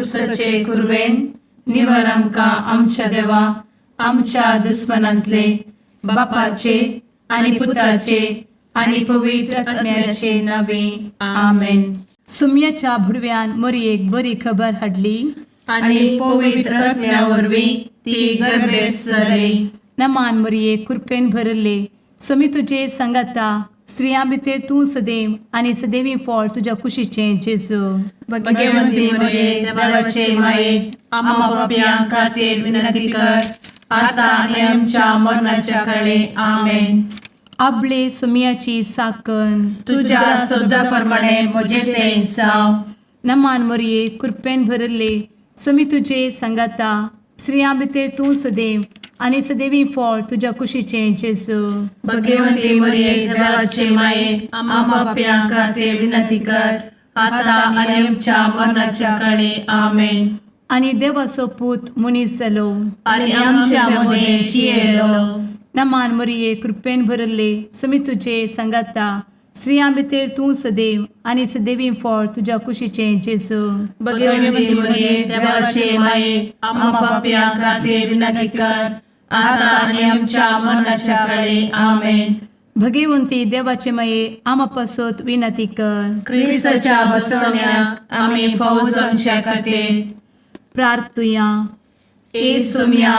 कुर्साचे कुरवेन निवर आमकां आमच्या देवा आमच्या दुस्मनांतले बापाचे आनी पुताचे आनी पवित्र आत्म्याचे नावे. आमेन. सुम्याच्या भुडव्यान मोरयेक बरी खबर हाडली. आनी पवित्र आत्म्या वरवीं ती गर्भेस्त जाली. नमान मोरये, कृपेन भरले, स्वामी तुजे सांगाता, स्त्रियां भितर तूं सदैव आनी सदैवी फळ तुज्या कुशीचें जेजू. भगवंती मरिये, देवाचे माये, आम्हा पापयां खातीर विनंती कर, आता आनी आमच्या मरणाच्या काळी. आमेन. आबले सुमियाची साकन. तुझ्या शब्दा प्रमाणे म्हजें तें जावं. नमान मोरये, कृपेन भरले, स्वामी तुजे सांगाता, स्त्रियां भितर तूं सदैव आनी सदैवी फळ तुज्या कुशीचें जेजू. भगवंती मरिये, देवाचे माये, आम्हा पापयां खातीर विनंती कर, आता आनी आमच्या मरणाच्या काळी. आमेन. आनी देवाचो पूत मनीस जालो आनी आमच्या मदें जियेलो. नमान मोरये, कृपेन भरले, स्वामी तुजे सांगाता, स्त्रियां भितर तूं सदैव आनी सदैवी फळ तुज्या कुशीचें जेजू. भगवंती मरिये, देवाचे माये, आम्हा पापयां खातीर विनंती कर, आता आनी आमच्या मरणाच्या काळी. आमेन. भगवंती देवाचे माये, आमा पासत विनंती कर. क्रिस्ताच्या बसवण्याक आमी फावो जावच्या खातीर. प्रार्थुया. ए सोम्या,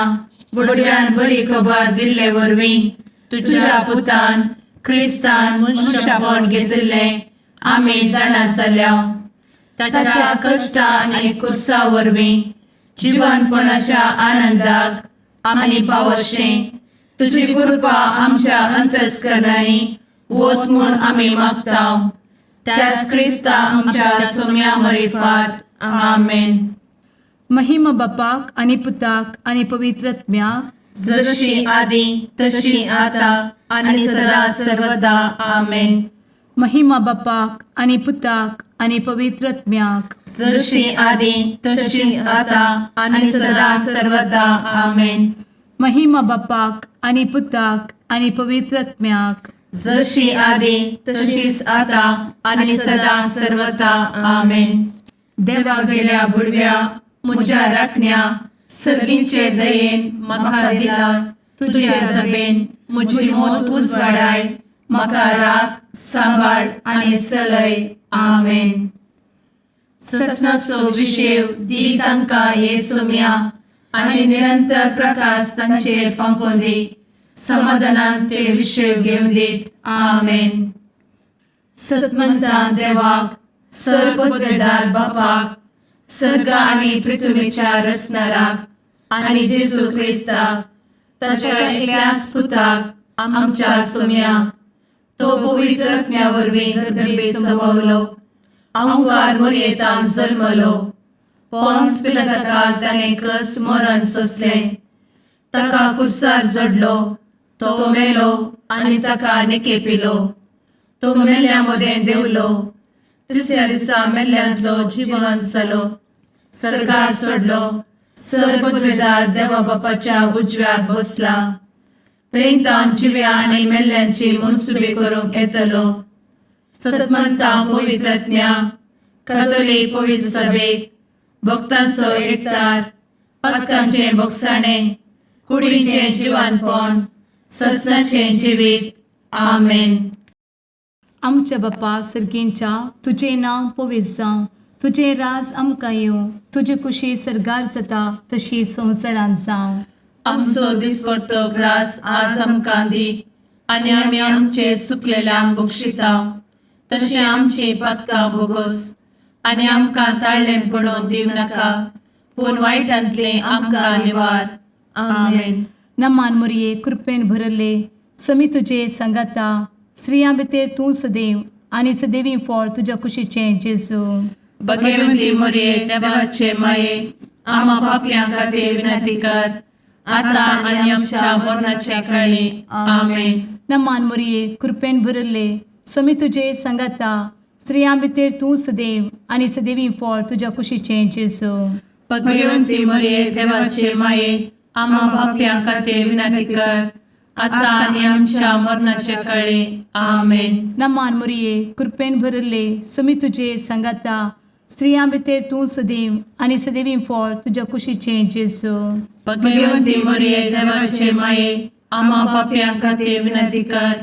बुडव्यान बरी खबर दिल्ले वरवीं तुझ्या पुतान क्रिस्तान मनुष्यपण घेतिल्लें आमी जाणा जाल्या. ताच्या कश्टा आनी कुर्सा वरवीं जिवनपणाच्या आनंदाक आमी पावशें तुजी कृपा आमच्या अंतस्करणांनी वत म्हूण आमी मागता, त्याच क्रिस्ता आमच्या सोम्या मरिफात. आमेन. महिमा बापाक आनी पुताक आनी पवित्र आत्म्याक. जशी आदी तशी आता आणि सदा सर्वदा. आमेन. महिमा बापाक आनी पुताक आनी पवित्र आत्म्याक. जशी आदी तशीच आता आणि सदा सर्वदा. आमेन. महिमा बापाक आनी पुताक आनी पवित्र आत्म्याक. जशी आदी तशीच आता आणि सदा सर्वदा. आमेन. देवा गेल्या बुडव्या म्हज्या राखण्या, सर्गींचे दयेन म्हाका दिला तुझे दबेन म्हजी मोत उजवाडाय, म्हाका राख, सांबाळ आनी चलय. आमेन. ससनाचो विशेव दी तांकां ये सोम्या आनी निरंतर प्रकाश तांचेर फांकोवन दी, समाधानान ते विशेव घेवन दीत. आमेन. सतमंता देवाक, सर्वपदवेदार बापाक, सर्ग आनी पृथ्वीच्या रचणाराक आनी जेजू क्रिस्ताक ताच्या एकल्याच पुताक आमच्या सोम्याक, तो पवित्र आत्म्या वरवीं गर्भे संभवलो, अंकार मोरयेतान जल्मलो, पोन्स पिलाताकाल ताणें कस मरण सोंसलें, ताका कुर्सार जडलो, तो मेलो आनी ताका निकेपिलो, तो मेल्ल्या मदें देंवलो, तिसऱ्या दिसा मेल्ल्यांतलो जिवन जालो, सर्गार सोडलो, सर्वपदवेदार देवा बापाच्या उजव्याक बसला, थंय तावन जिव्या आनी मेल्ल्यांची मनसुबी करूंक येतलो. सतमंता पवित्रज्ञा कथोलीक पवित्र सभेक, भक्तांचो एकतार, पातकांचें भोगसाणें, कुडीचें जिवानपण, ससनाचें जिवीत. आमेन. आमच्या बापा सर्गींच्या, तुजें नांव पवित्र जावं, तुजें राज आमकां येवं, तुजी कुशी सर्गार जाता तशी संवसारांत जावं. आमचो दिसपडतो ग्रास आज आमकां दी आनी आमी आमचे चुकलेल्यांक बक्षिता तशें आमची पातकां भोगोस आनी आमकां ताळ्ळें पडोवन दिवं नाका, पूण वायटांतलें आमकां निवार. आमेन. नमान मोरये, कृपेन भरले, समी तुजे सांगाता, स्त्रियां भितर तूं सदैव आनी सदैवी फळ तुज्या कुशीचें जेजू. भगवंती मोरये, देवाचे माये, आम्हा पापयां खातीर विनंती कर, आता आनी आमच्या मरणाच्या काळी. आमेन. नमान मोरये, कृपेन भरले, समी तुजे सांगाता, स्त्रियां भितर तूं सदैव आनी सदैवी फळ तुज्या कुशीचें जेजू. भगवंती मोरये, देवाचे माये, आम्हा पापयां खातीर विनंती कर, आता आनी आमच्या मरणाच्या काळी. आमेन. नमान मोरये, कृपेन भरले, समी तुजे सांगाता, स्त्रियां भितर तूं सदैव आनी सदैवी फळ तुज्या कुशीचें जेजू. भगवंती मरिये, देवाचे माये, आम्हा पापयां खातीर विनंती कर,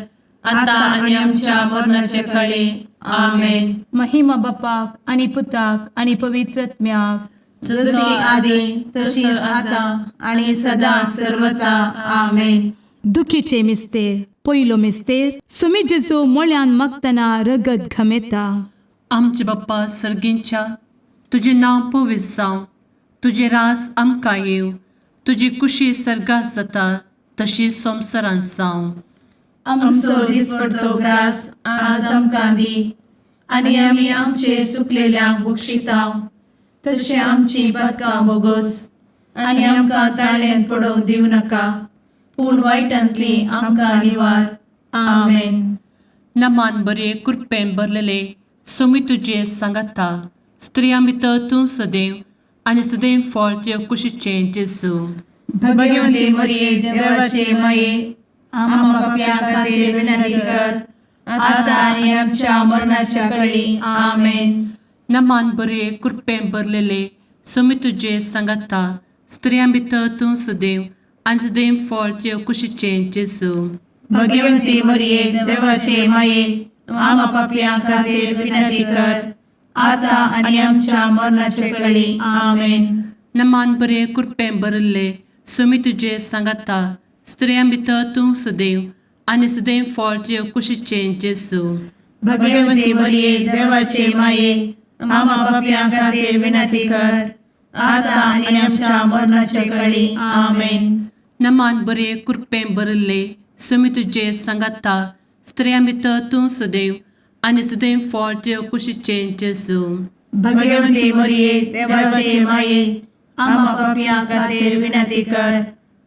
आता आनी आमच्या मरणाचे कळी. आमेन. महिमा बापाक आनी पुताक आनी पवित्र आत्म्याक. जशी आदी तशीच आता आणि सदा सर्वता. आमेन. दुखीचे मिस्तेर. पयलो मिस्तेर, सुमी जेजू मोळ्यान मागतना रगत घमेता. आमचे बाप्पा सर्गींच्या, तुजें नांव पवित्र जावं, तुजें रास आमकां येवं, तुजी कुशी सर्गात जाता तशी संवसारांत जावं. आमचो दिसपडतो ग्रास आज आमकां दी आनी आमी आमचे सुकलेल्यांक बक्षितांव तशें आमची पातकां बोगोस आनी आमकां ताळ्यान पडोवंक दिवं नाका, पूण वायटांतली आमकां निवार. आमेन. नमान बरे, कृपेन भरलेले, सोमी तुजे सांगाता, स्त्रियां भितर तूं सदैव आनी सदैव फळ तुजे कुशीचें जेजू. भगवंती मरिये, देवाचे माये, आम्हा पापयां खातीर विनंती कर, आता आनी आमच्या मरणाच्या कळी. आमेन. नमान बरे, कृपेन भरलेले, सोमी तुजे सांगाता, स्त्रियां भितर तूं सदैव आनी सदैव फळ तुजे कुशीचें जेजू. भगवंती मरिये, देवाचे माये, आम्हा पापयां खातीर विनंती कर, आता आनी आमच्या मरणाचे कळी. आमेन. नमान बरे, कृपेन भरिल्ले, सोमी तुजे सांगाता, स्त्रियां भितर तूं सदैव आनी सदैव फळ तुजे कुशीचें जेजू. भगवंती मरिये, देवाचे माये, आम्हा पापयां खातीर विनंती कर, आता आनी आमच्या मरणाचे कळी. आमेन. नमान बरे, कृपेन भरिल्ले, सोमी तुजे सांगाता, स्त्रियां भितर तूं सदैव आनी सदैव फळ तुजे कुशीचें जेजू. भगवंती मरिये, देवाचे माये, आम्हा पापयां खातीर विनंती कर,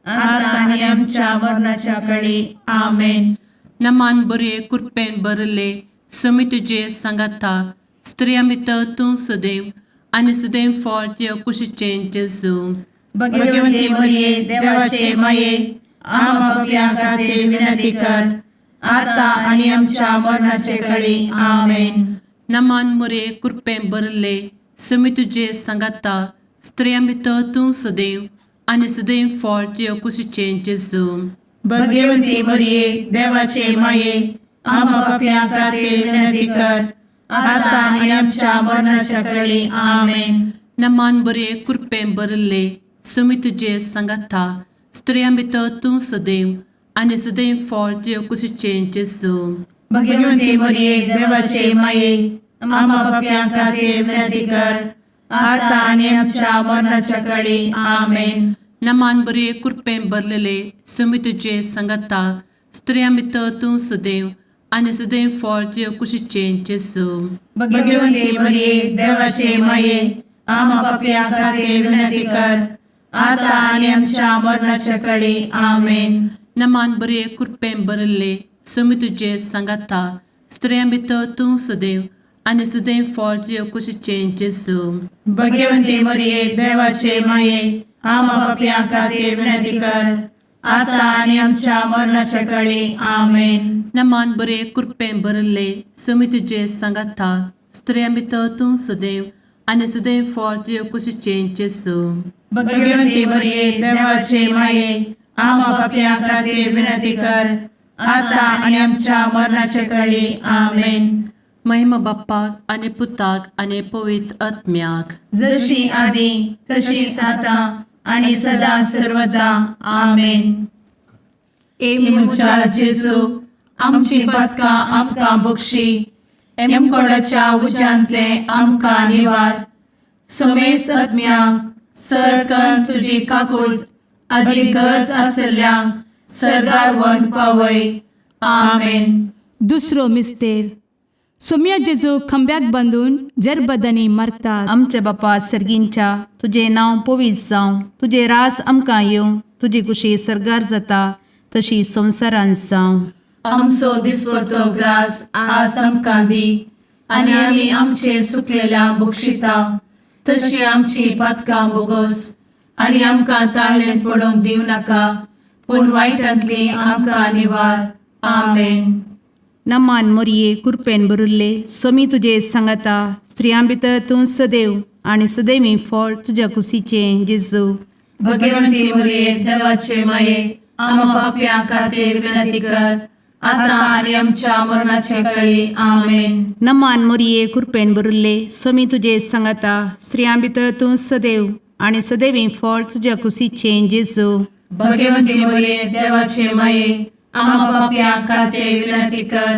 आता आनी आमच्या मरणाच्या कळी. आमेन. नमान बरे, कृपेन भरिल्ले, सोमी तुजे सांगाता, स्त्रियां भितर तूं सदैव आनी सदैव फळ तुजे कुशीचें जेजू. भगवंती मरिये, देवाचे माये, आम्हा पापयां खातीर विनंती कर, आता आनी आमच्या मरणाचे कळी. आमेन. नमान मुरे, कृपेन भरिल्ले, सोमी तुजे सांगाता, स्त्रियां भितर तूं सदैव आनी सदैव फळ तुजे कुशीचें जेजू. भगवंती मरिये, देवाचे माये, आम्हा पापयां खातीर विनंती कर, आता आनी आमच्या मरणाच्या कळी. आमेन. नमान बरे, कृपेन भरिल्ले, सोमी तुजे सांगाता, स्त्रियां भितर तूं सदैव आनी सदैव फळ तुजे कुशीचें जेजू. भगवंती मरिये, देवाचे माये, आम्हा पापयां खातीर विनंती कर, आता आनी आमच्या मरणाच्या कळी. आमेन. नमान बरे, कृपेन भरलेले, सोमी तुजे सांगाता, स्त्रियां भितर तूं सदैव आनी सदैव फळ तुजे कुशीचें जेजू. भगवंती मरिये, देवाचे माये, आम्हा पापयां खातीर विनंती कर, आता आनी आमच्या मरणाच्या कळी. आमेन. नमान बरे, कृपेन भरिल्ले, सोमी तुजे सांगाता, स्त्रियां भितर तूं सदैव आनी सदैव फळ तुजे कुशीचें जेजू. भगवंती मरिये, देवाचे माये, आम्हा पापयां खातीर विनंती कर, आता आनी आमच्या मरणाच्या कळी. आमेन. नमान बरे, कृपेन भरिल्ले, सोमी तुजे सांगाता, स्त्रियां भितर तूं सदैव आनी सदैव फळ तुजे कुशीचें जेजू. भगवंती मरिये, देवाचे माये, आम्हा पापयां खातीर विनंती कर, आता आनी आमच्या मरणाच्या कळी. आमेन. महिमा बाप्पाक आनी पुताक आनी पवित्र आत्म्याक. जशी आदी तशीच आता आणि सदा सर्वदा. आमेन. ए म्हज्या जेजू, आमची पातकां आमकां बक्षी, एमकोडाच्या उज्यांतले आमकां निवार, समेस्त आत्म्यांक सरकन तुजी काकूळ आदी गरज आसल्ल्यांक सर्गार व्हरून पावय. आमेन. दुसरो मिस्तेर, सोम्या जेजू खांब्याक बांदून जरबदांनी मारतात. आमच्या बापा सर्गींच्या, तुजें नांव पवित्र जावं, तुजें रास आमकां येवं, तुजी कुशी सर्गार जाता तशी संवसारांत जावं. आमचो दिसपडतो ग्रास आज आमकां दी आनी आमी आमचे सुकलेल्या बक्षिता तशी आमची पातकां बोगोस आनी आमकां ताळ्ळें पडोवंक दिवं नाका, पूण वायटांतली आमकां निवार. आमेन. नमान मोरये, कुरपेन बरुल्ले, सोमी तुजे सांगाता, स्त्रियां भितर तूं सदैव आनी सदैवी फळ तुज्या कुशीचें जेजू. भगवंती मरिये देवाचे माये, आम्हा पापयां खातीर विनंती कर, आता आनी आमच्या मरणाचे कळी. आमेन. नमान मोरये, कृपेन भरिल्ले, स्वामी तुजे सांगाता. स्त्रियां भितर तूं सदैव आनी सदैवी फळ तुज्या कुशीचें जेजू. भगवंती मरिये देवाचे माये, आम्हा पापयां खातीर विनंती कर,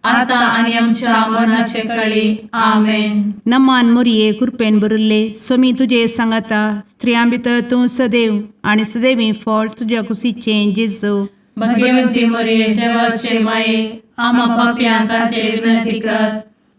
आता आनी आमच्या मरणाचे कळी. आमेन. नमान मोरये, कृपेन भरिल्ले, स्वामी तुजे सांगाता. स्त्रियां भितर तूं सदैव आनी सदैवी फळ तुज्या कुशीचें जेजू. भगवंती मरिये देवाचे माये, आम्हा पापयां खातीर विनंती कर,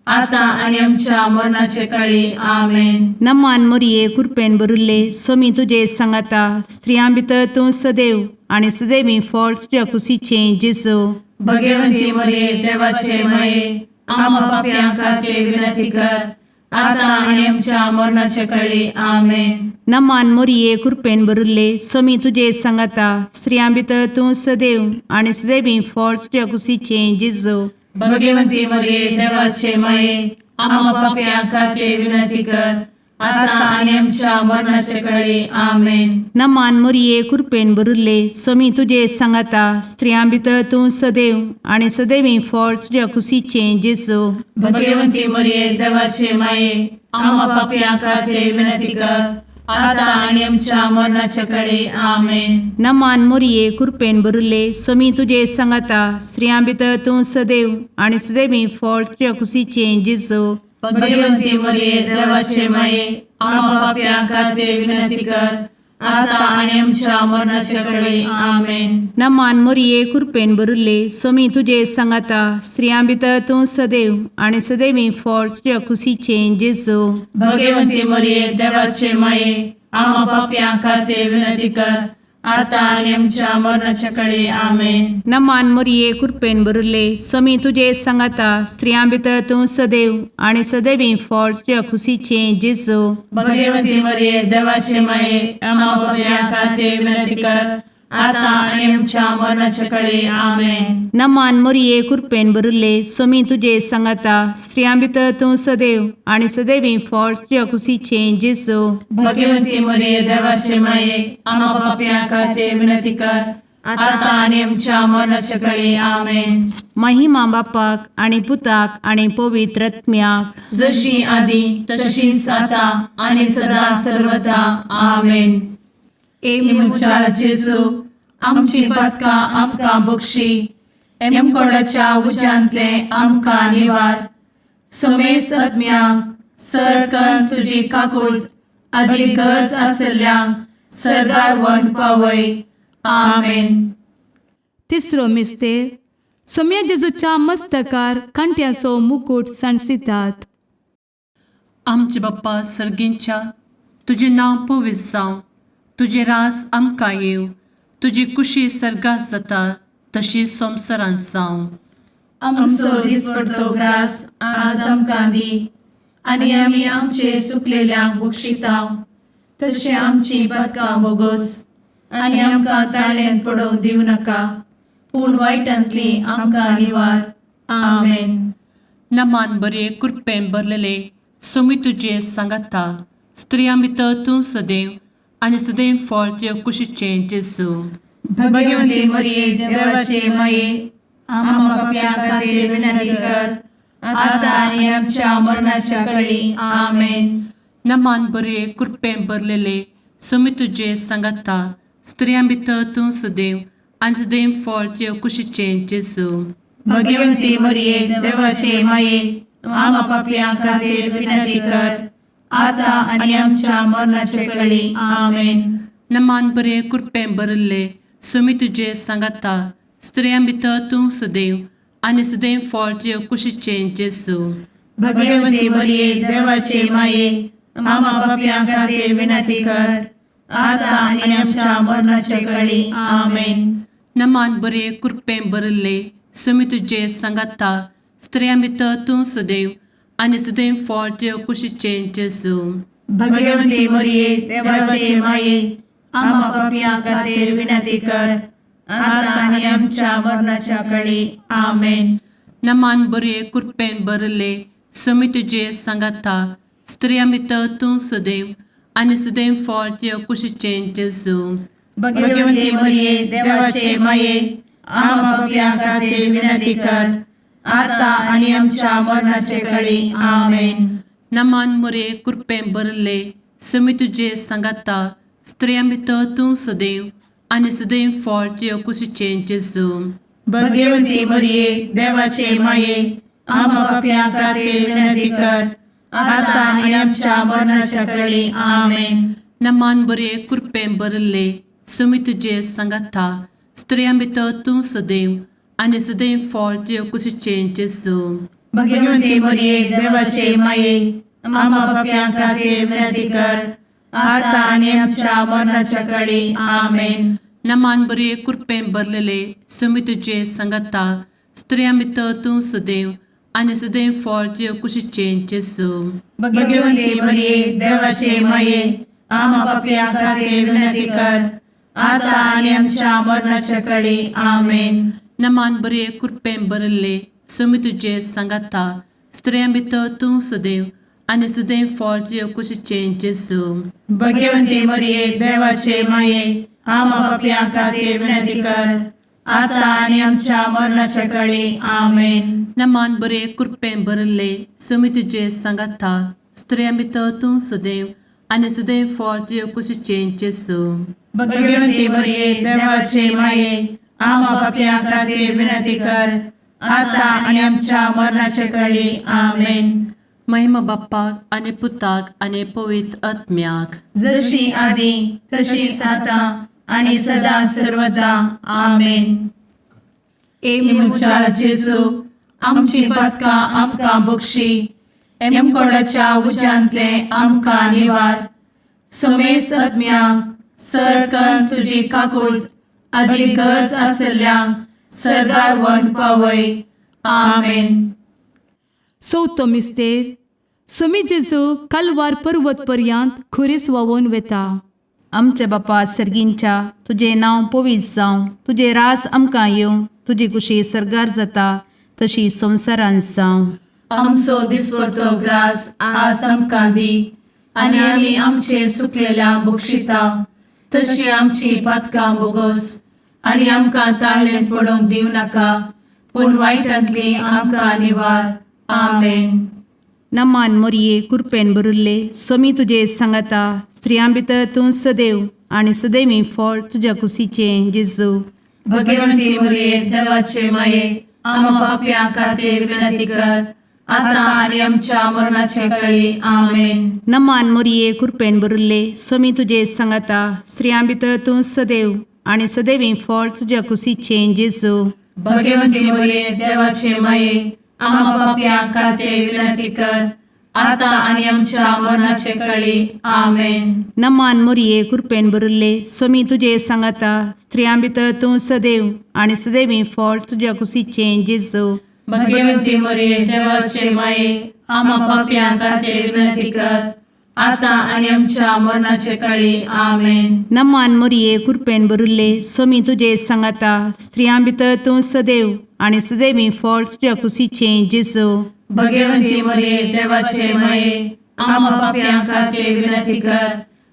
आता आनी आमच्या मरणाचे कळी. आमेन. नमान मोरये, कृपेन भरिल्ले, स्वामी तुजे सांगाता. स्त्रियां भितर तूं सदैव आनी सदैवी फळ तुज्या कुशीचें जेजू. भगवंती मरिये देवाचे माये, आम्हा पापयां खातीर विनंती कर, आता आनी आमच्या मरणाचे कळी. आमेन. नमान मोरये, कृपेन भरिल्ले, स्वामी तुजे सांगाता. स्त्रियां भितर तूं सदैव आनी सदैवी फळ तुज्या कुशीचें जेजू. भगवंती मरिये देवाचे माये, आम्हा पापयां खातीर विनंती कर, आता आनी आमच्या मरणाचे कळी. आमेन. नमान मोरये, कृपेन भरिल्ले, स्वामी तुजे सांगाता. स्त्रियां भितर तूं सदैव आनी सदैवी फळ तुज्या कुशीचें जेजू. भगवंती मरिये देवाचे माये, आम्हा पापयां खातीर विनंती कर, आता आनी आमच्या मरणाचे कळी. आमेन. नमान मोरये, कृपेन भरिल्ले, स्वामी तुजे सांगाता. स्त्रियां भितर तूं सदैव आनी सदैवी फळ तुज्या कुशीचें जेजू. भगवंती मरिये देवाचे माये, आम्हा पापयां खातीर विनंती कर, आता आनी आमच्या मरणाचे कळी. आमेन. नमान मोरये, कृपेन भरिल्ले, स्वामी तुजे सांगाता. स्त्रियां भितर तूं सदैव आनी सदैवी फळ तुज्या कुशीचें जेजू. भगवंती मरिये देवाचे माये, आम्हा पापयां खातीर विनंती कर, आता आनी आमच्या मरणाच्या कळी. आमेन. नमान मोरये, कृपेन भरिल्ले, स्वामी तुजे सांगाता. स्त्रियां भितर तूं सदैव आनी सदैवी फळ तुज्या कुशीचें जेजू. भगवंती मरिये देवाचे माये, आम्हा पापयां खातीर विनंती कर, आता आनी आमच्या मरणाच्या कळी. आमेन. नमान मोरये, कृपेन भरिल्ले, स्वामी तुजे सांगाता. स्त्रियां भितर तूं सदैव आनी सदैवी फळ तुज्या कुशीचें जेजू. भगवंती मरिये देवाचे माये, आम्हा पापयां खातीर विनंती कर, आता आनी आमच्या मरणाच्या कळी. आमेन. महिमा बापाक आनी पुताक आनी पवित्र आत्म्याक, जशी आदी तशीच आता आनी सदा सर्वदा. आमेन. ए म्हज्या जेजू, आमची पातकां आमकां बक्षी, एमकोडाच्या उज्यांतले आमकां निवार, समेस्त आत्म्यांक सरकन तुजी काकूट आदी गरज आसल्ल्यांक सर्गार व्हरून पावय. आमेन. तिसरो मिस्तेर, सोम्या जेजूच्या मस्तकार कांट्याचो मुकूट सांडसितात. आमचे बाप्पा सर्गींच्या, तुजें नांव पवित्र जावं, तुजें राज आमकां येवं, तुजी कुशी सर्गात जाता तशी संवसारांत जावं. आमचो दिसपडतो ग्रास आज आमकां दी, आनी आमी आमचे सुकलेल्यांक बक्षितांव, तशें आमची पातकां बोगोस, आनी आमकां ताळ्यांत पडोवंक दिवं नाका, पूण वायटांतली आमकां निवार. आमेन. नमान बरे, कृपेन भरलेले, स्वामी तुजे सांगाता. स्त्रियां भितर तूं सदैव आनी सदैव फळ तुज्या कुशीचें जेजू. भगवंती मरिये देवाचे माये, आम्हा पापयां खातीर विनंती कर, आता आनी आमच्या मरणाच्या कळी. आमेन. नमान बरे, कृपेन भरलेले, स्वामी तुजे सांगाता. स्त्रियां भितर तूं सदैव आनी सदैव फळ तुज्या कुशीचें जेजू. भगवंती मरिये देवाचे माये, आम्हा पापयां खातीर विनंती कर, आता आनी आमच्या मरणाच्या कळी. आमेन. नमान बरे, कृपेन भरिल्ले, स्वामी तुजे सांगाता. स्त्रियां भितर तूं सदैव आनी सदैव फळ तुज्या कुशीचें जेजू. भगवंती मरिये देवाचे माये, आम्हा पापयां खातीर विनंती कर, आता आनी आमच्या मरणाच्या कळी. आमेन. नमान बरे, कृपेन भरिल्ले, स्वामी तुजे सांगाता. स्त्रियां भितर तूं सदैव आनी सदैव फळ तुज्या कुशीचें जेजू. भगवंती मरिये देवाचे माये, आम्हा पापयां खातीर विनंती कर, आता आनी आमच्या मरणाच्या कळी. आमेन. नमान बरे, कृपेन भरिल्ले, समी तुजे सांगाता स्त्रियां भितर तूं सदैव आनी सदैव फळ तुज्या कुशीचें जेजू. भगवती मरिये, देवाचे माये, आम्हा पापयां खातीर विनंती कर, आता आनी आमच्या मरणाचे कळी. आमेन. नमान मुरे कृपें भरले समी तुजे सांगाता स्त्रियां भितर तूं सदैव आनी सदैव फळ तुज्या कुशीचें जेजू. भगवती मरिये, देवाचे माये, आम्हा पापयां खातीर विनंती कर, आता आनी आमच्या मरणाच्या कळी. आमेन. नमान बरे कृपें भरले समी तुजे सांगाता स्त्रियां भितर तूं सदैव आनी सदैव फळ तुज्या कुशीचें जेजू. भगवती मरिये, देवाचे माये, आम्हा पापयां खातीर विनंती कर, आता आनी आमच्या मरणाच्या कळी. आमेन. नमान बरे कृपें भरलेले समी तुजे सांगाता स्त्रियां भितर तूं सदैव आनी सदैव फळ तुज्या कुशीचें जेजू. भगवती मरिये, देवाचे माये, आम्हा पापयां खातीर विनंती कर, आता आनी आमच्या मरणाच्या कळी. आमेन. नमान बरे कृपें भरले समी तुजे सांगाता स्त्रियां भितर तूं सदैव आनी सदैव फळ तुज्या कुशीचें जेजू. भगवती मरिये, देवाचे माये, आम्हा पापयां खातीर विनंती कर, आता आनी आमच्या मरणाच्या कळी. आमेन. नमान बरे कृपें भरले समी तुजे सांगाता स्त्रियां भितर तूं सदैव आनी सदैव फळ तुज्या कुशीचें जेजू. भगवती मरिये, देवाचे माये, आम्हा पापयां खातीर विनंती कर, आता आनी आमच्या मरणाच्या कळी. आमेन. महिमा बाप्पाक आनी पुताक आनी पवित्र आत्म्याक. जशी आदी तशीच आता आणि सदा सर्वदा. आमेन. ए म्हज्या जेजू, आमची पातकां आमकां बक्षी, एमकोडाच्या उज्यांतले आमकां निवार, समेस्त आत्म्यांक सरकन तुजी काकूळ आदी गरज आसल्ल्यांक सर्गार व्हरून पावय. आमेन. चवथो मिस्तेर. सोमी जेजू कालवार पर्वत पर्यंत खुरीस व्हांवून वेता. आमच्या बापा सर्गींच्या, तुजें नांव पवित्र जावं, तुजें रास आमकां येवं, तुजी कुशी सर्गार जाता तशी संवसारांत जावं. आमचो दिसपडतो ग्रास आज आमकां दी, आनी आमी आमचे सुकलेल्या बक्षिता तशी आमची पातकां बोगोस, आनी आमकां ताळणेंत पडोवंक दिवं नाका, पूण वायटांतली आमकां निवार. आमेन. नमान मोरये, कुरपेन भरिल्ले, सोमी तुजे सांगाता, स्त्रियां भितर तूं सदैव आनी सदैवी फळ तुज्या कुशीचें जेजू. भगवंती मरिये, देवाचे माये, आम्हा पापयां खातीर विनंती कर, आता आनी आमच्या मरणाचे कळी. आमेन. नमान मोरये, कुरपेन भरिल्ले, सोमी तुजे सांगाता, स्त्रियां भितर तूं सदैव आनी सदैवी फळ तुज्या कुशीचें जेजू. भगवंती मरिये, देवाचे माये, आम्हा पापयां खातीर विनंती कर, आता आनी आमच्या मरणाचे कळी. आमेन. नमान मोरये, कुरपेन भरिल्ले, सोमी तुजे सांगाता, स्त्रियां भितर तूं सदैव आनी सदैवी फळ तुज्या कुशीचें जेजू. भगवंती मरिये, देवाचे माये, आम्हा पापयां खातीर विनंती कर, आता आनी आमच्या मरणाचे कळी. आमेन. नमान मोरये, कुरपेन भरिल्ले, सोमी तुजे सांगाता, स्त्रियां भितर तूं सदैव आनी सदैवी फळ तुज्या कुशीचें जेजू. भगवंती मरिये, देवाचे माये, आम्हा पापयां खातीर विनंती कर,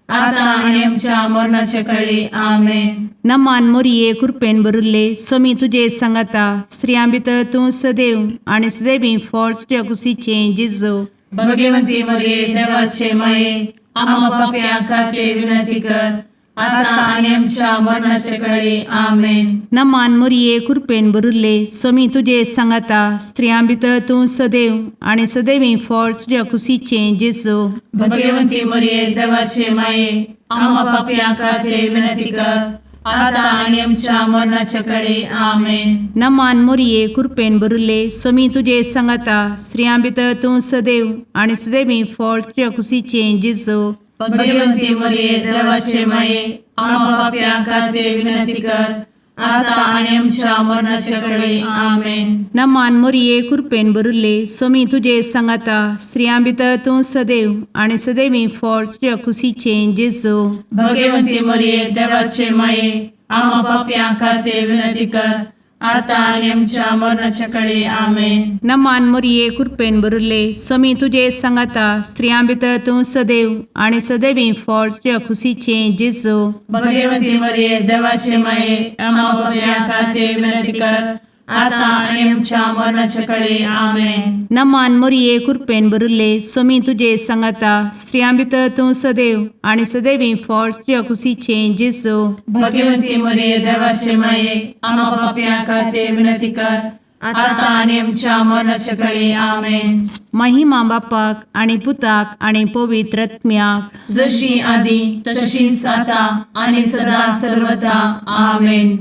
आता आनी आमच्या मरणाचे कळी. आमेन. नमान मोरये, कुरपेन भरिल्ले, सोमी तुजे सांगाता, स्त्रियां भितर तूं सदैव आनी सदैवी फळ तुज्या कुशीचें जेजू. भगवंती मरिये, देवाचे माये, आम्हा पापयां खातीर विनंती कर, आता आनी आमच्या मरणाचे कळी. आमेन. नमान मोरये, कुरपेन भरिल्ले, सोमी तुजे सांगाता, स्त्रियां भितर तूं सदैव आनी सदैवी फळ तुज्या कुशीचें जेजू. भगवंती मरिये, देवाचे माये, आम्हा पापयां खातीर विनंती कर, आता आनी आमच्या मरणाचे कळी. आमेन. नमान मोरये, कुरपेन भरिल्ले, सोमी तुजे सांगाता, स्त्रियां भितर तूं सदैव आनी सदैवी फळ तुज्या कुशीचें जेजू. भगवंती मरिये, देवाचे माये, आम्हा पापयां खातीर विनंती कर, आता आनी आमच्या मरणाचे कळी. आमेन. नमान मोरये, कुरपेन भरिल्ले, सोमी तुजे सांगाता, स्त्रियां भितर तूं सदैव आनी सदैवी फळ तुज्या कुशीचें जेजू. भगवंती मरिये, देवाचे माये, आम्हा पापयां खातीर विनंती कर, आतां आनी आमच्या मरणाच्या कडे आमेन. नमान मोरये कृपेन भरिल्ले, स्वामी तुजे सांगाता, स्त्रियां भितर तूं सदैव आनी सदैवी फळ तुज्या खुशीचें जेजू. भगवती मरिये, देवाचे माये, आम्हा पापयां खातीर विनंती कर, आतां आनी आमच्या मरणाच्या कडे आमेन. नमान मोरये कृपेन भरिल्ले, स्वामी तुजे सांगाता, स्त्रियां भितर तूं सदैव आनी सदैवी फळ तुज्या खुशीचें जेजू. भगवती मरिये, देवाचे माये, आम्हा पापयां खातीर विनंती कर, आतां आनी आमच्या मरणाच्या कडे आमेन. महिमा बापाक आनी पुताक आनी पवित्र आत्म्याक. जशी आदी तशीच आता आणि सदा सर्वदा आमेन.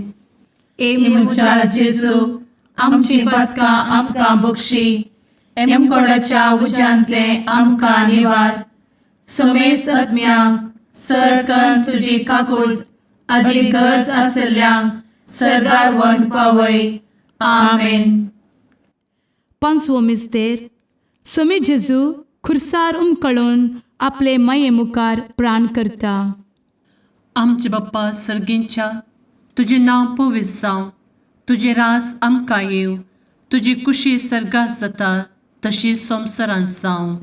ए म्हज्या जेजू, आमची पदकां आमकां बक्षी, एमकोडाच्या उज्यांतले आमकां निवार, समेस्त आत्म्यांक सरकन तुजी काकूळ आदी गरज आसल्ल्यांक सरगार वन पावय. आमेन. पांचवो मिस्तेर. स्वामी जेजू खुर्सार उमकळून आपले माये मुखार प्राण करता. आमचे बाप्पा सर्गींच्या, तुजें नांव पवित्र जावं, तुजें रास आमकां येवं, तुजी कुशी सर्गात जाता तशी संवसारांत जावं.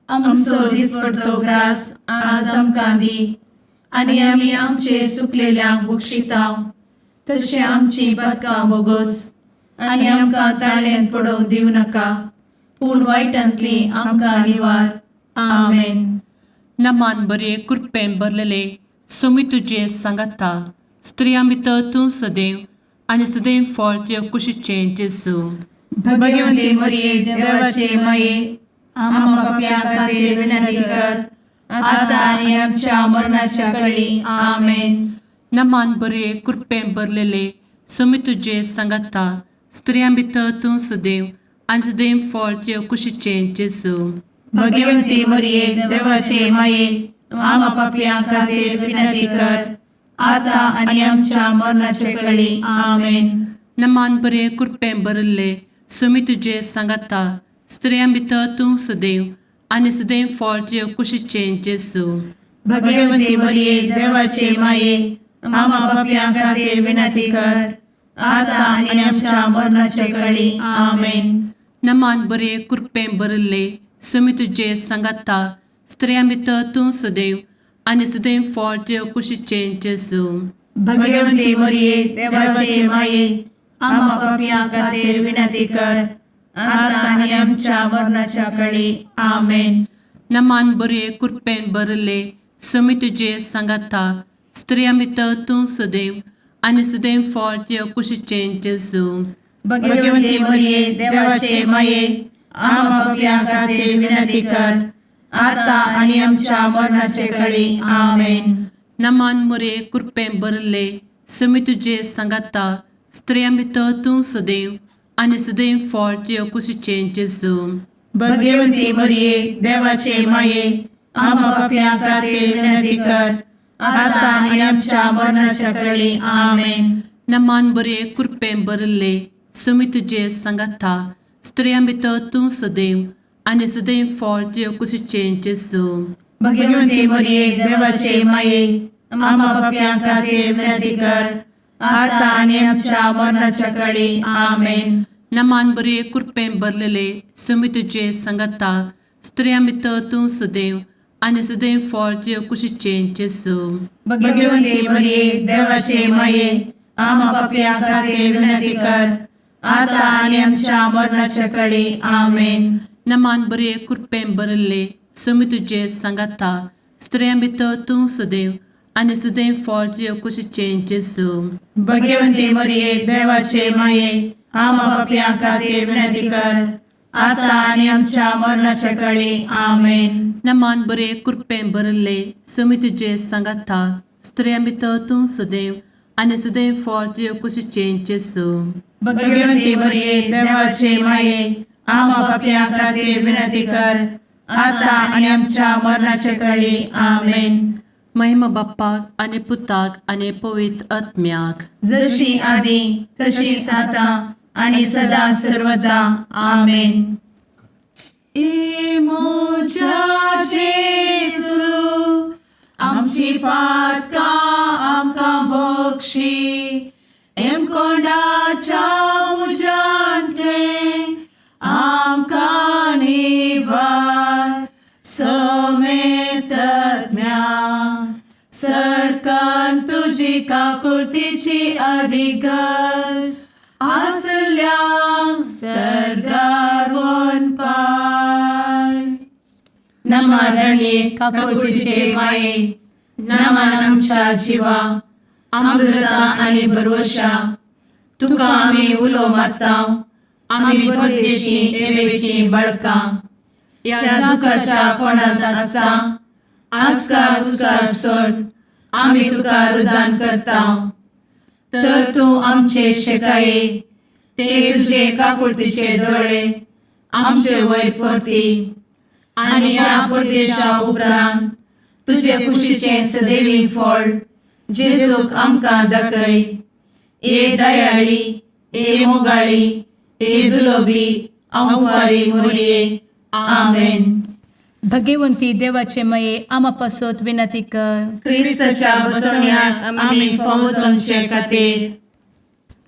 आमचो दिसपडतो ग्रास आज आमकां दी, आनी आमी आमचे सुकलेल्यांक बक्षितांव, तशें आमची पदकां बोगोस, आनी आमकां ताळ्यान पडोवंक दिवं नाका, पूण वायटांतली आमकां निवार. आमेन. नमान बरे कृपेन भरलेले, स्वामी तुजे सांगाता, स्त्रियां भितर तूं सदैव आनी सदैव फळ तुज्या कुशीचें जेजू. भगवती मरिये, देवाचे माये, आम्हा पापयां खातीर विनंती कर, आतां आनी आमच्या मरणाच्या कळी. आमेन. नमान बरे कृपेन भरलेले, स्वामी तुजे सांगाता, स्त्रियां भितर तूं सदैव आनी सदैव फळ तुज्या कुशीचें जेजू. भगवती मरिये, देवाचे माये, आम्हा पापयां खातीर विनंती कर, आतां आनी आमच्या मरणाचे कळी. आमेन. नमान बरे कृपेन भरिल्ले, स्वामी तुजे सांगाता, स्त्रियां भितर तूं सदैव आनी सदैव फळ तुज्या कुशीचें जेजू. भगवती मरिये, देवाचे माये, आम्हा पापयां खातीर विनंती कर, आतां आनी आमच्या मरणाचे कळी. आमेन. नमान बरे कृपेन भरिल्ले, स्वामी तुजे सांगाता, स्त्रियां भितर तूं सदैव आनी सदैव फळ तुज्या कुशीचें जेजू. भगवती मरिये, देवाचे माये, आम्हा पापयां खातीर विनंती कर, आतां आनी आमच्या मरणाच्या कळी. आमेन. नमान बरे कृपेन भरिल्ले, स्वामी तुजे सांगाता, स्त्रियां भितर तूं सदैव आनी सदैव फळ तुज्या कुशीचें जेजू. भगवती मरिये, देवाचे माये, आम्हा पापयां खातीर विनंती कर, आतां आनी आमच्या मरणाचे कळी. आमेन. नमान मोरे कृपेन भरिल्ले, स्वामी तुजे सांगाता, स्त्रियां भितर तूं सदैव आनी सदैव फळ तुज्या कुशीचें जेजू. भगवती मरिये, देवाचे माये, आम्हा पापयां खातीर विनंती कर, आतां आनी आमच्या मरणाच्या कळी. आमेन. नमान बरे कृपेन भरिल्ले, स्वामी तुजे सांगाता, स्त्रियां भितर तूं सदैव आनी सदैव फळ तुज्या कुशीचें जेजू. भगवती मरिये, देवाचे माये, आम्हा पापयां खातीर विनंती कर, आतां आनी आमच्या मरणाच्या कळी. आमेन. नमान बरे कृपेन भरलेले, स्वामी तुजे सांगाता, स्त्रियां भितर तूं सदैव आनी सदैव फळ तुज्या कुशीचें जेजू. भगवती मरिये, देवाचे माये, आम्हा पापयां खातीर विनंती कर, आतां आनी आमच्या मरणाच्या कळी. आमेन. नमान बरे कृपेन भरिल्ले, स्वामी तुजे सांगाता, स्त्रियां भितर तूं सदैव आनी सदैव फळ तुज्या कुशीचें जेजू. भगवती मरिये, देवाचे माये, आम्हा पापयां खातीर विनंती कर, आतां आनी आमच्या मरणाच्या कळी. आमेन. नमान बरे कृपेन भरिल्ले, स्वामी तुजे सांगाता, स्त्रियां भितर तूं सदैव आनी सदैव फळ तुज्या कुशीचें जेजू. भगवती मरिये, देवाचे माये, आम्हा पापयां खातीर विनंती कर, आतां आनी आमच्या मरणाच्या कळी. आमेन. महिमा बाप्पाक आनी पुताक आनी पवित्र आत्म्याक. जशी आदी तशीच आता आणि सदा सर्वदा. आमेन. ए म्हज्या जेजू, आमची पातकां आमकां बक्षी, एमकोंडाच्या तुजी काकुळतीची अधिगस आसल्यांक सर्गार वनपाय. नमा रणये काकुळतीचे माये, नमन आमच्या जिवा, अमृता आनी भरवशा, तुका आमी उलो मारता, आमी परदेशी एवेची बळकां ह्या दुखाच्या कोणांत आसता आस्कार उस्कार सोड आमी तुका रुदान करता, तर तूं आमचे शेकाये ते तुजे काकुळतीचे दोळे आमचे वयर परती आनी ह्या परदेशा उपरांत तुजे कुशीचें सदैवी फळ जेजूक आमकां दाखय. ए दयाळी, ए मोगाळी, ए दुलोबी अंवारी मोरये. आमेन. भगवंती देवाचे मये आमा पासत विनंती कर. क्रिस्ताच्या बसवण्याक आमी फावो जावचे खातीर.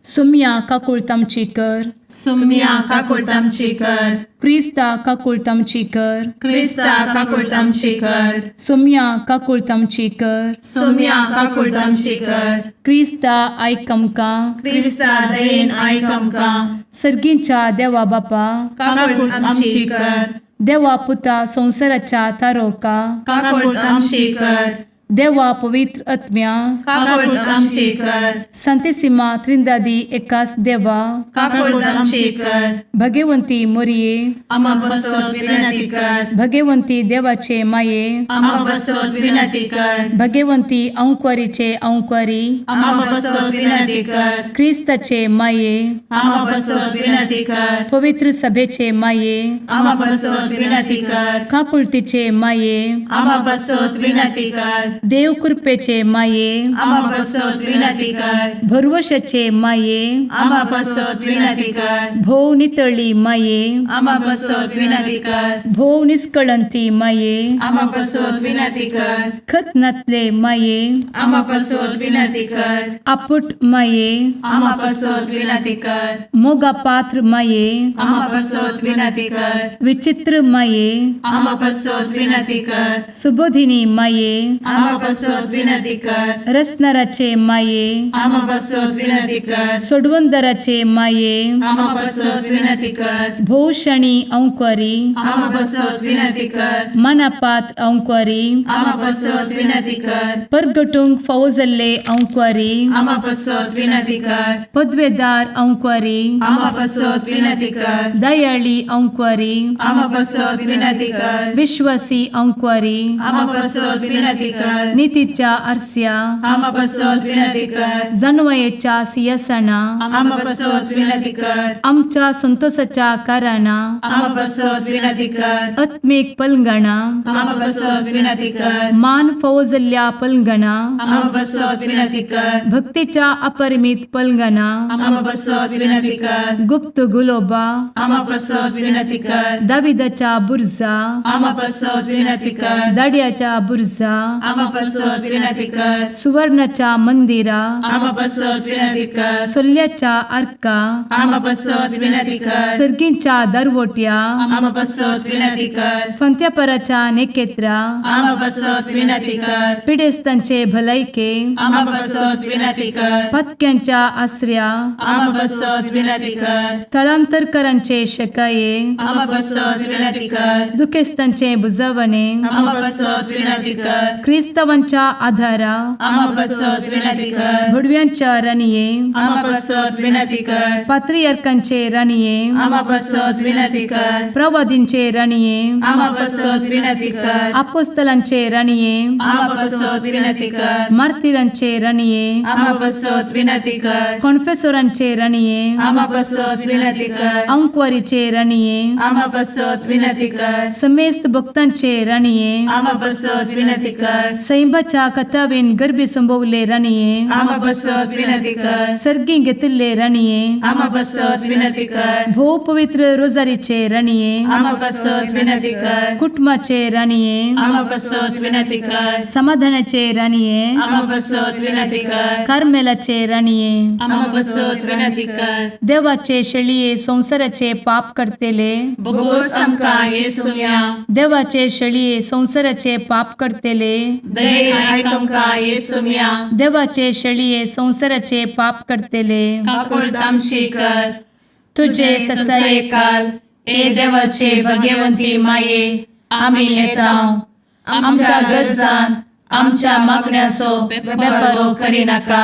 सुम्या काकुळत आमची कर. सुम्या काकुळट आमची कर. क्रिस्ता काकुळत आमची कर. क्रिस्ता काकुळट आमची कर. सुम्या काकुळत आमची कर. सुम्या काकुळट आमची कर. क्रिस्ता आयक आमकां. क्रिस्ता दयेन आयक आमकां. सर्गींच्या देवा बापा, काकुळट आमची कर. देवा पुता संवसाराच्या तारोका, काकुळट आमची कर. देवा पवित्र आत्म्या, काकुळट आमची कर. संतेसिमा त्रिंदादी एकास देवा, काकुळट आमची कर. भगवंती मोरये, आमा बसत विनंती कर. भगवंती देवाचे माये, आमा बसत विनंती कर. भगवंती अंक्वारीचे अंक्वारी, आमा बसत विनंती कर. क्रिस्ताचे माये, आमा बसत विनंती कर. पवित्र सभेचे माये, आमा बसत विनंती कर. काकुळतीचे माये, आमा बसत विनंती कर. देव कृपेचे माये, आमा बसत विनंती कर. भरवशाचे माये, आमा बसत विनंती कर. भोव नितळी माये, आमा बसत विनंती कर. भोव निस्कळंती माये, आमा बसत विनंती कर. खत नातले माये, आमा बसत विनंती कर. आपुट माये, आमा बसत विनंती कर. मोगा पात्र माये, आमा बसत विनंती कर. विचित्र माये, आमा बसत विनंती कर. सुबोधिनी माये, आमा बसत विनंती कर. रसनाराचे माये, आमा बसत विनंती कर. सोडवंदराचे माये, आमा बसत विनंती कर. भोवशणी अंक्वारी, आमा बसत विनंती कर. मनापात्र अंक्वारी, आमा बसत विनंती कर. परगटूंक फावो जाल्ले अंक्वारी, आमा बसत विनंती कर. पदवेदार अंक्वारी, आमा बसत विनंती कर. दयाळी अंक्वारी, आमा बसत विनंती कर. विश्वासी अंक्वारी, आमा बसत विनंती कर. नितीच्या आरस्या, आमा बसत विनंती कर. जानवयेच्या सियासना, आमा बसत विनंती कर. आमच्या संतोषाच्या कारणां, आमा बसत विनंती कर. आत्मीक पलंगणा, आमा बसत विनंती कर. मान फावो जाल्ल्या पलंगणा, आमा बसत विनंती कर. भक्तीच्या अपरिमित पलंगणा, आमा बसत विनंती कर. गुप्त गुलोबा, आमा बसत विनंती कर. दाविदाच्या बुर्जा, आमा बसत विनंती कर. दाड्याच्या बुर्जा, आमा बसत विनंती कर. सुवर्णाच्या मंदिरा, आमा बसत विनंती कर. सोल्ल्याच्या आर्का, आमा बसत विनंती कर. सर्गींच्या दरवट्या, आमा बसत विनंती कर. फंत्यापराच्या नेकेत्रा, आमा बसत विनंती कर. पिडेस्तांचे भलायके, आमा बसत विनंती कर. पत्क्यांच्या आसऱ्या, आमा बसत विनंती कर. थळांतरकरांचे शकाये, आमा बसत विनंती कर. दुखेस्तांचे बुजवणे, आमा बसत विनंती कर. क्रिस्तावांच्या आधारा, आमा बसत विनंती कर. भुडव्यांच्या राणये, आमा बसत विनंती कर. पात्रियार्कांचे राणये, आमा बसत विनंती कर. प्रवादींचे राणये, आमा बसत विनंती कर. आपोस्तलांचे राणये, आमा बसत विनंती कर. मार्तिरांचे राणये, आमा बसत विनंती कर. कॉन्फेसोरांचे राणये, आमा बसत विनंती कर. अंक्वारीचे राणये, आमा बसत विनंती कर. समेस्त भक्तांचे राणये, आमा बसत विनंती कर. सैंबाच्या कथावेन गर्भी संभवले राणये, आमा बसत विनंती कर. सर्गी घेतिल्ले राणये, आमा बसत विनंती कर. भोव पवित्र रोजारीचे राणये, आमा बसत विनंती कर. कुटुंबाचे राणये, आमा बसत विनंती कर. समाधानाचे राणये, आमा बसत विनंती कर. कार्मेलाचे राणये, आमा बसत विनंती कर. देवाचे शेळये संवसाराचे पाप करतेले, बोगोस आमकां येसुया. देवाचे शेळये संवसाराचे पाप करतेले, दयेन आयक आमकां येसुम्या. देवाचे शेळये संवसाराचे पाप करतले, काकुळट आमची कर. तुझे तुझे ससायेकाल ए देवाचे भगवंती माये, आमी येता. आमच्या गरजान आमच्या मागण्याचो बेपर्वो करिनाका,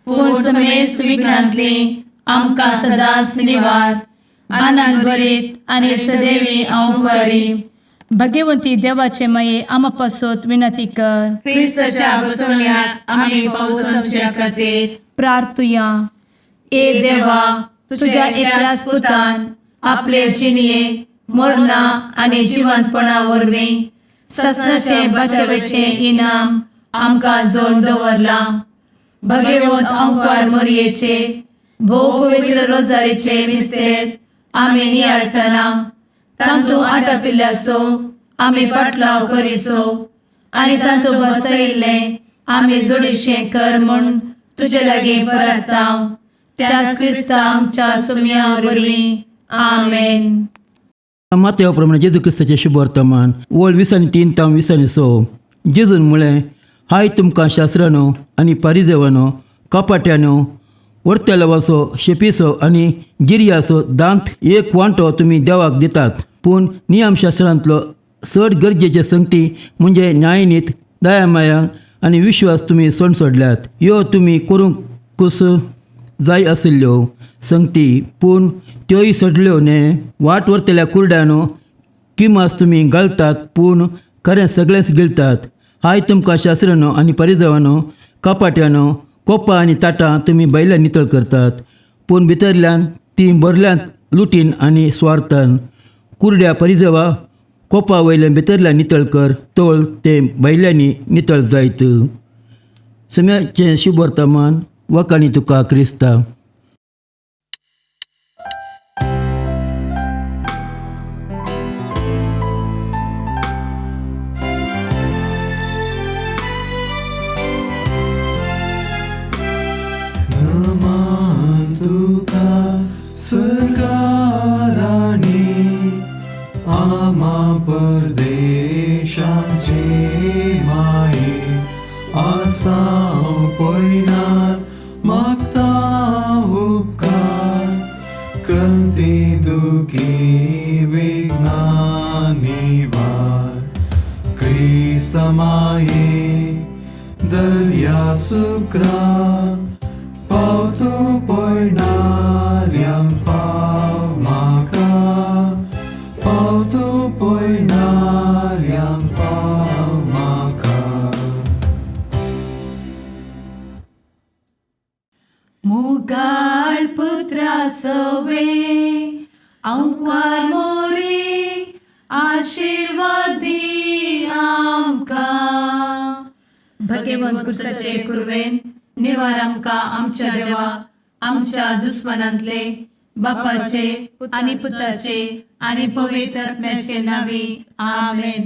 पूण समेस्त विघ्नांतली आमकां सदांच निवार. आनंद भरीत आनी सदैवी हांव बरी. भगवंती देवाचे माये, आमा पासत विनंती कर. क्रिस्ताच्या बसवण्याक आमी पावसाच्या खातीर. प्रार्थुया. ए देवा, तुझ्या एकल्याच पुतान आपले जिणये मरणा आनी जिवंतपणा वरवीं ससनाचे बचावेचे इनाम आमकां जोड दवरलां. भगवंत अंकार मोरयेचे भोव पवित्र रोजारीचे मिस्तेर आमी नियाळटना तांतू आटापिल्ल्याचो आमी पाटलाव करिसो आनी तांतू बसयिल्लें आमी जोडीशें कर म्हूण तुजे लागीं परता, त्याच क्रिस्ता आमच्या सुम्या वरवीं. आमेन. मातयो प्रमाणे जेजू क्रिस्ताचें शुभ वर्तमान, वळ 23 तावन 26. जेजून म्हळें, हाय तुमकां शास्त्रानो आनी पारिजेवानो, कपाट्यानो, वर्तेलावाचो शेपीचो आनी गिर्याचो दांत एक वांटो तुमी देवाक दितात, पूण नियमशास्त्रांतलो चड गरजेचे संगती म्हणजे न्यायनीत, दयामाया आनी विश्वास तुमी सोड सोडल्यात. ह्यो तुमी करूंक जाय आशिल्ल्यो संगती, पूण त्योय सोडल्यो न्हय. वाट व्हरतल्या कुरड्यानो, किमास तुमी घालतात, पूण खरें सगळेंच गिळतात. हाय तुमकां शास्त्रानो आनी परिजवानो, कपाट्यानो, कोपां आनी ताटां तुमी भायल्यान नितळ करतात, पूण भितरल्यान तीं भरल्यांत लुटीन आनी स्वार्थान. कुरड्या परिजवा, कोपा वयल्यान भितरल्यान नितळ कर, तोळ तें भायल्यांनी नितळ जायत. सम्याचें शुभ वर्तमान. वखाणी तुका क्रिस्ता. नमान तुका सरकाराणी, आमा परदेशाचे माये, आसाव पयनार मागता उपकार, कंती दुखी विघ्ना निवार. क्रिस्त माये दर्या सुक्रा, पावतो पयणाऱ्यांक पाव म्हाका, पावतो पयणाऱ्यांक पाव म्हाका. मोगाळ पुत्रा सवे अंकार मोरे, आशिर्वाद दी आमकां. भगवंत क्रिस्ताचे कुरवेन निवार आमकां आमच्या देवा, आमच्या दुस्मनांतले. बापाचे आनी पुताचे आनी पवित्र आत्म्याचे नावे. आमेन.